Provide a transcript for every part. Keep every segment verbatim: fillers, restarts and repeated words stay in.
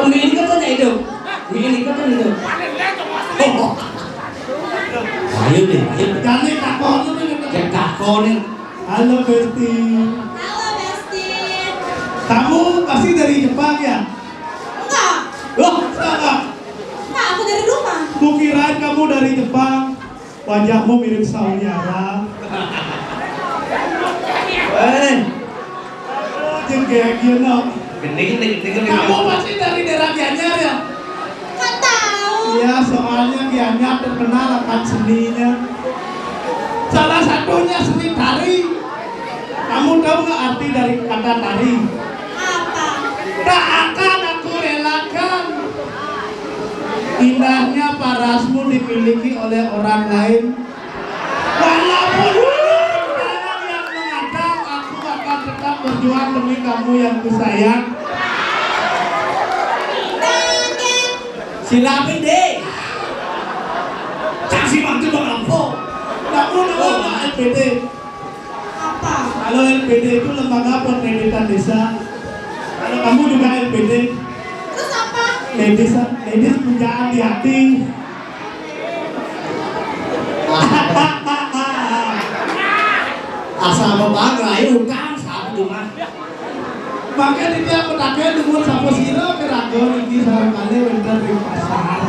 Ini katanya hidup. Ini katanya hidup. Oh. Ayo deh, ayo. Jangan takut. Jangan takut nih. Halo, Besti. Halo, Besti. Kamu pasti dari Jepang, ya? Enggak. Loh, enggak? Enggak, aku dari rumah. Kukirain kamu dari Jepang. Wajahmu mirip Saudi Arab. Eh, jeung kayak gini. Gending, gending, gending, gending. Kamu pasti dari daerah Gianyar, ya? Nggak tahu. Iya, soalnya Gianyar terkenal akan seninya. Salah satunya seni tari. Kamu tahu nggak arti dari kata tari? Apa? Tak akan aku relakan indahnya parasmu dimiliki oleh orang lain. Walaupun banyak yang mengatakan, aku akan tetap berjuang demi kamu yang kusayang. Silakan deh. Cak si waktu mengampok. Kamu nama apa, L P D? Apa? Kalau L P D itu lembaga pendidikan desa. Kalau kamu juga L P D. Terus apa? Ladies, ladies punya hati-hati. Asal bebang, ayo utang, satu cuma. Mangke niki aku takon dumun sapa sira keraga niki sareng kalih wénten ring pasar.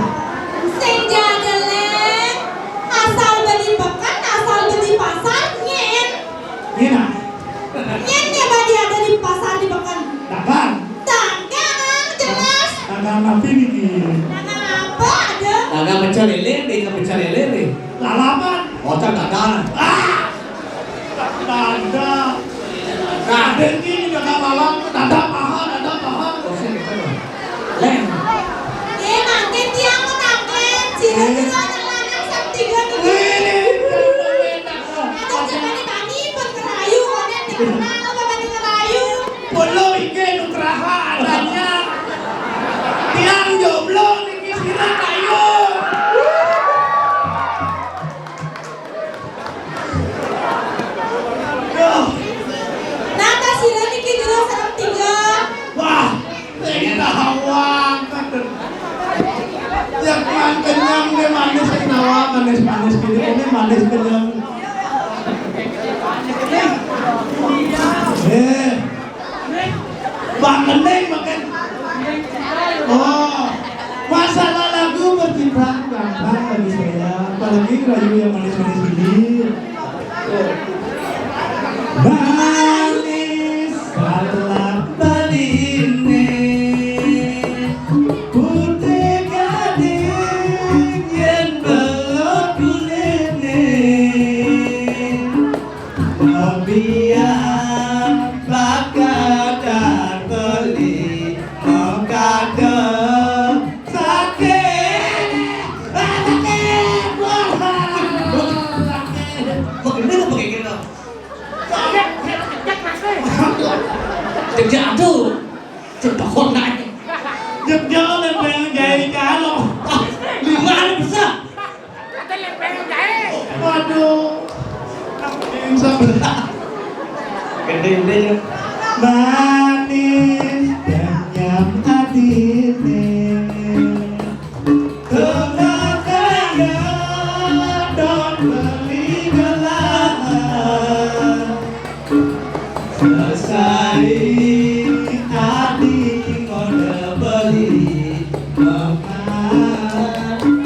Sing jadeleng, asal beli peken, asal beli pasar, nyen. Nyen, ah? Nyen, nyen badi ada di pasar di peken. Dagang. Dagang, jelas. Dagang apa niki? Dagang apa ada? Dagang pecel lele, dagang pecel lele nih. Lalapan. Otak dagang. Ah! Dada. Nah, Dengki ini udah gak malam, dada paha, dada paha. Leng. Eh, mangke tiang menangklen, sira-sira anak lanang sing tiga niki. Ini, dada enak. Ada zaman tani pun kerayu, konen dikenal apa tani kerayu. Pun lo iki nugraha adanya. Tiang jomblo niki sira kayu. Duh. Nata sira niki jero sareng tiga. Wah, sing tawang kaden. Yang man kenyang ne manis sing nawa manis-manis gini, ini manis kenyang. Eh. Bang Kendeng makan. Oh, masalah lagu percintaan gampang bagi saya. Apalagi ngerayu yang manis-manis ini. Manis salah baline, putih gading yen belok kulitne. Kebian bakadar beli mengkada sakit. Ah, sakit. Wah, sakit. Begini apa kayak gitu? Jejak tuh. Cedokan aja. Jejak oleh pengen jahit jalo. Ah, lima besar. Kata yang pengen jahit. Waduh. Yang sebelah. Gede-gede ya. Manis kenyang atine. Tengah kaya don beli gelah. Selesai adi kode beli.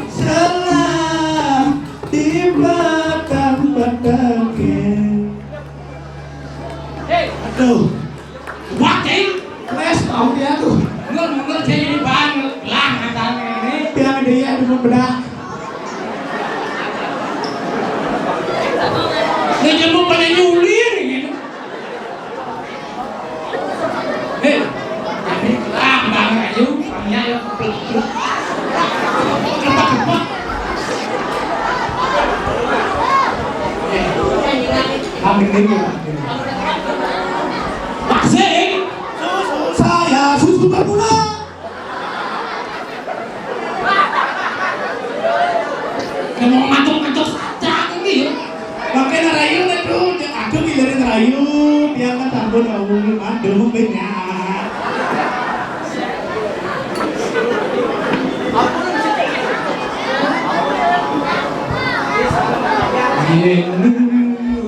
Selah di batang batangke. Aduh. Wah, cing. Les tahu dia tuh. Mundur, mundur, cing, ini bang. Lah, katanya ini. Biar dia di bedah. Ini jemu pada nyulir gitu. Hei, ini terang banget aja, orangnya ya keplek-keplek. Keplek-keplek. Hei, ambil ini, Pak. Pak Sing. Saya susu bergula. Ngomong matuk-matuk saja ini ya. Pakai ngerayu nih tuh, cek aku giliran ngerayu, dia kan sampun ngomongin mandem banyak. Yen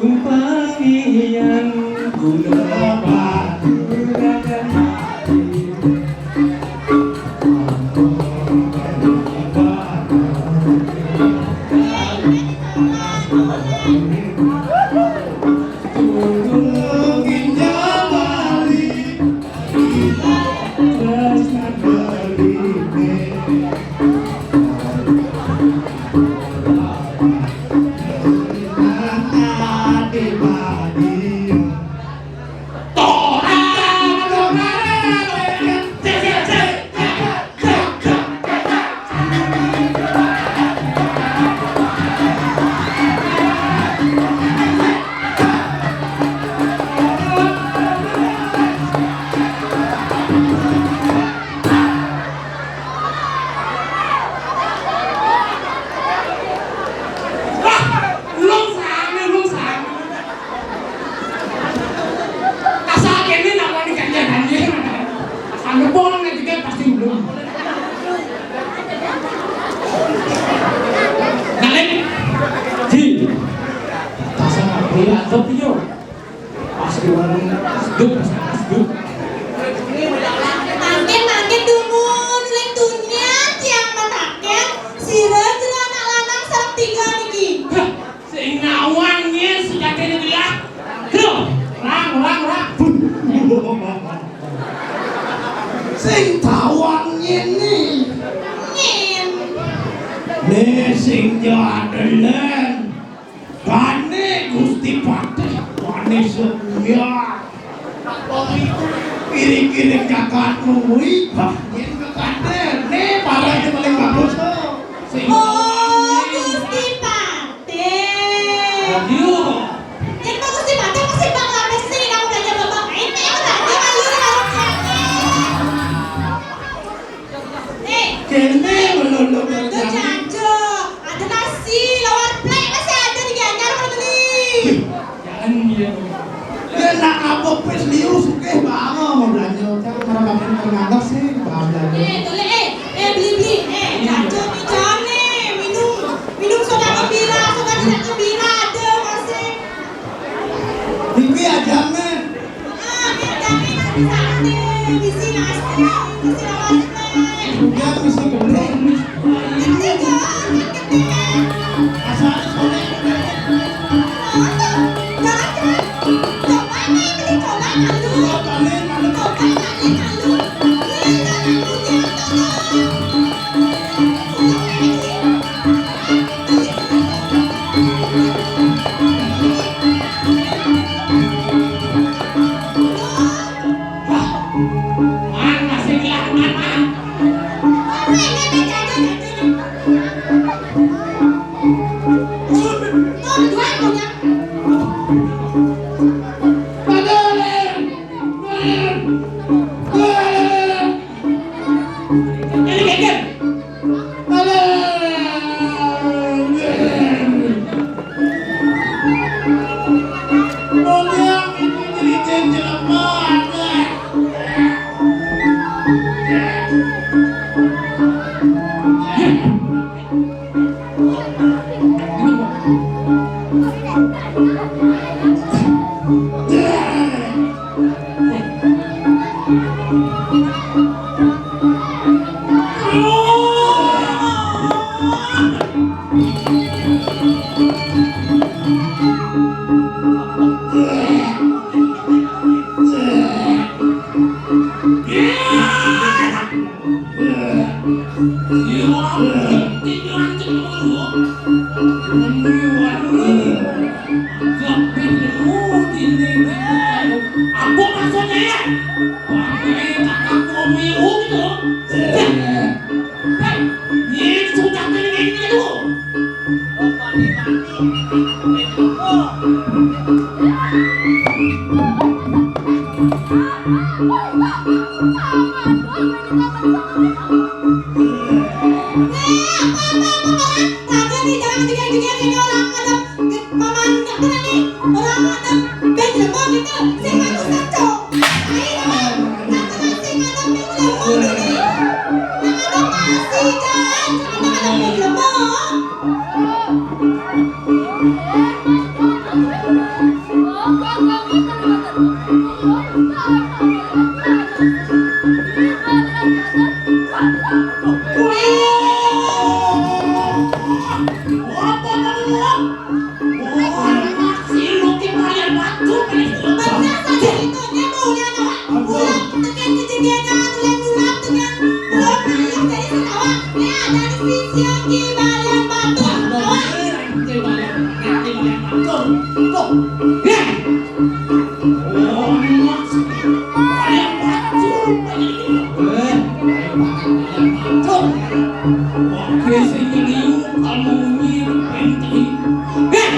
upami yang kula batu ragan mati. Wah, ulung sami, ulung sami. Asal kene namanya ganjaran dia. Asal nebong nanti dia pasti ulung. Nalek. Ji. Tasang aku ya, atau piye? Pas di warung, asdup, asdup. Mangke, mangke dumun, ling dunya tiang mataken, sira jero anak lanang sareng tiga niki. Hah, sing nawang nyen sejatine gelah. Lho, rang, rang, rang. Sing tawang ngene. Nyen. Ne sing jadelen. Bane Gusti Patih, bane Surya. Wong iku piring-piring jagat kuwi, bah, yen kekate, ne parane paling bagus, oh. Sing Oh, Gusti Patih. Aduh. Yen Pak Gusti Patih pasti bak lapis sing aku belanja babak ini, aku belanja malu karo kate. Eh, kene melulu kerjane. Jancuk. Ada nasi, lawar plek masih ada di Gianyar, kalau beli. Jangan dia. Yen nak apa pis liu sugih banget mau belanja. Cak, ora makin ternyata sih, paham belanja. Eh, tole, eh, eh, beli, beli. Eh, jancuk, nih, jangan nih. Minum, minum soda gembira, soda tidak gembira ada masih. Iki ajame. Udah mesti gede. Asal soleh. Apa maksudnya ya? Pakai kakak kopi gitu. Hei, ini sudah kering ini tuh. Sing nyeliu kalau mau munyi benteng. Heh!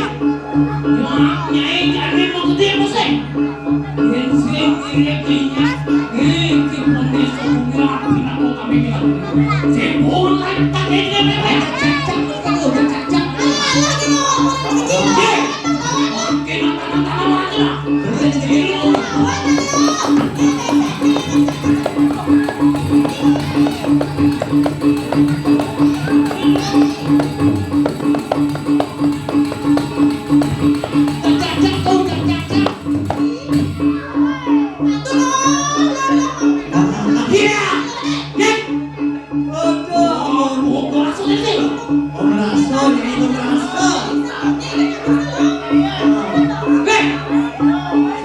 Nyai, nyai, jangan mau gede pusing. Yen sing ngirit minyak, iki pun desa dunia pinako kami kita. Sing mulai tak ini bebek. Cak, cak, cak, cak, cak. Alah, alah, kita mau apa lagi? Heh! Oke, mata-mata lagi lah.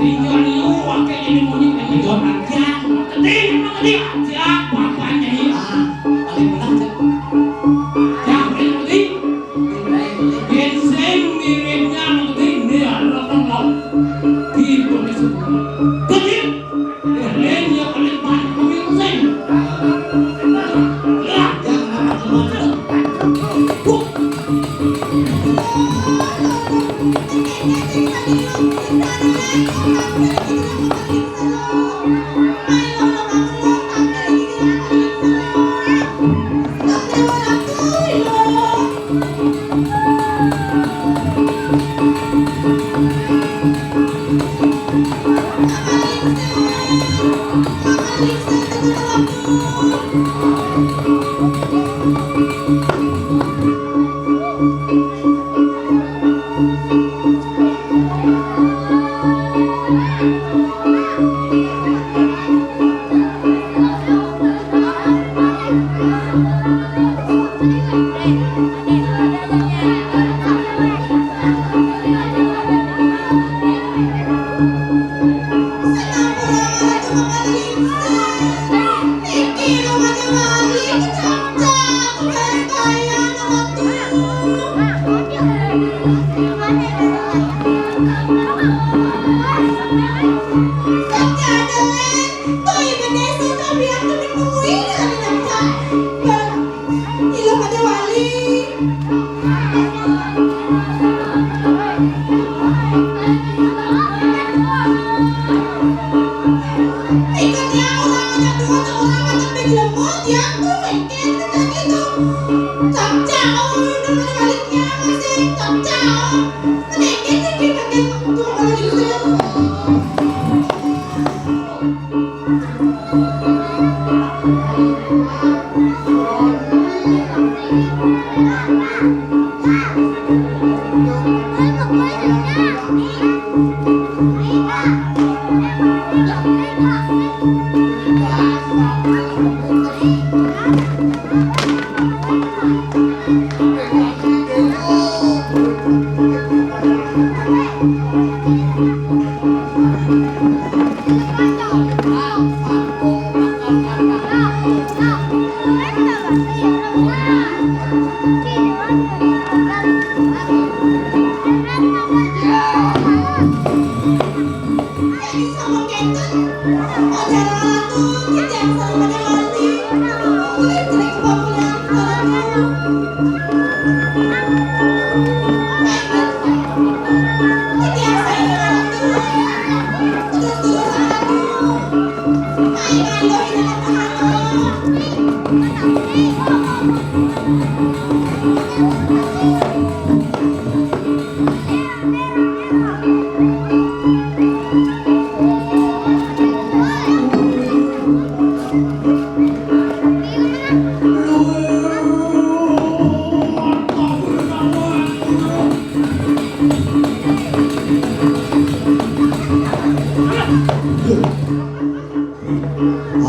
Sing nyeliu, waké jadi munyi, jadi joran. Tiang, tiang, tiang, bapaknya ini. Ah, paling benar, Cak. Tiang, paling penting. Yén sing miripnya ngerti, ini adalah penglaut. Di Indonesia. Jadi, lain ya, paling banyak pemimpin. Lah, jangan apa-apa.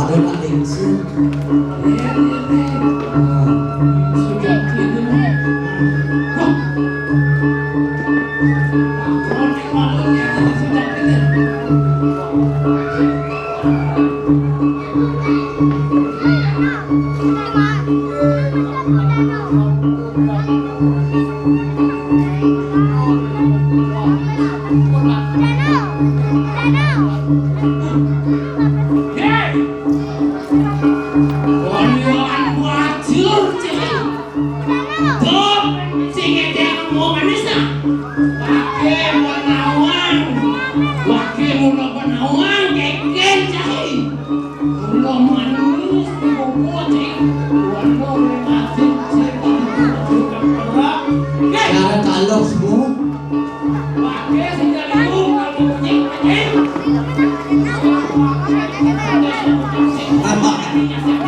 Ada nak lingsu.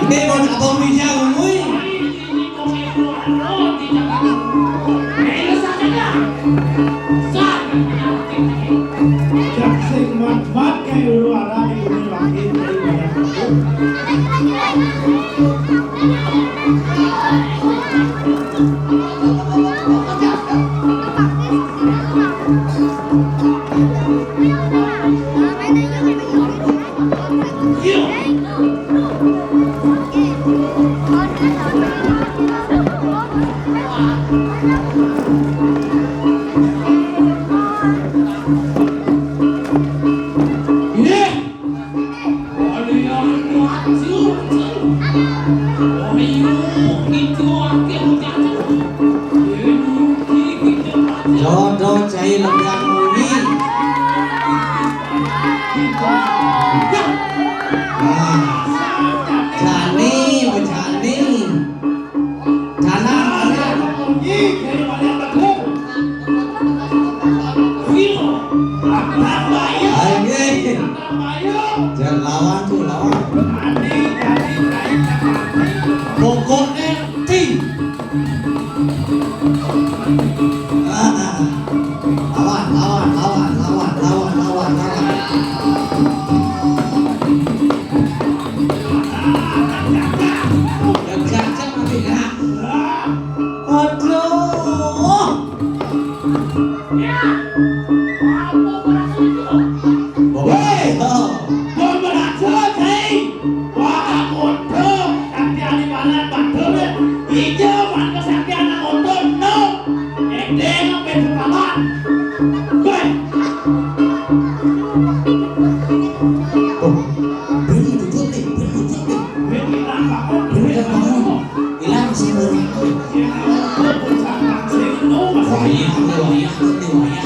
Ini mau abang bisa ngomong. Cak sing mat-mat kayak ulu ara di gunung langit, dari banyak. Jodoh cai lebihan muni. Nah, jani, bejani. Jalan, jalan. Ayo, nggih. Jan lawan tuh, lawan. Pokoknya ting. Ah, lawan, lawan, lawan. Jan jajak nanti ya. Aduh. Woi, pemberhasil, hei. Wah, bodoh. Tapi ahli barat batur, ijo, mana kesaktian anak motor, no. Edeng, apa itu kawan? Woi. Oh, beri tutup nih, beri tutup nih. Beri kita bangun, beri kita bangun. Ilang sih, beri. Wayah, wayah, wayah.